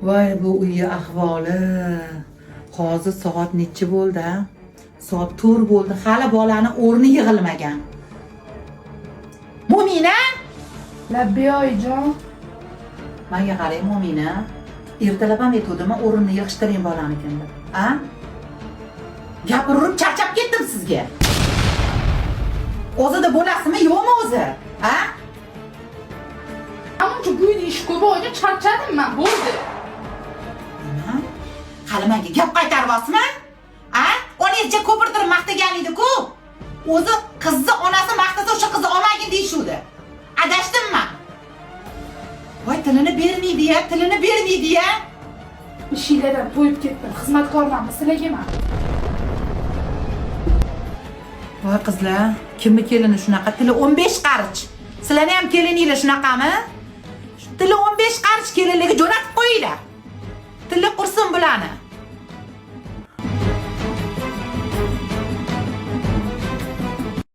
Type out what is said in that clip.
Voy, bu uyi ahvoli. Hozir soat nechi bo'ldi, a? Soat 4 bo'ldi, hali bolani o'rni yig'ilmagan. Mo'mina! Labbiy, oyijon. Manga qarang, Mo'mina. Ertalab ham aytuvdim, o'rnini yig'ishtiring bolanikin deb. A? Gapirib charchab ketdim sizga. O'zida bo'lasizmi, yo'qmi o'zi? A? Amuncha bu uyda ish ko'p, oyijon, charchadim man, bo'ldi. Nima? Hali menga gap qaytaryapsizmi? A? Onangizcha ko'pirtirib maqtagan edi-ku. O'zi qizni onasi maqtasa, o'sha qizni olmagin deyishuvdi. Adashdimmi? Voy, tilini bermaydi-ya, tilini bermaydi-ya. Ishinglardan to'yib ketdim. Xizmatkormanmi sizlarga man? Voy qizlar, kimni kelini shunaqa tili 15 qarich. Sizlarni ham kelininglar shunaqami? Tili 15 qarich kelinligi jo'natib qo'yinglar. Tili qursin bularni.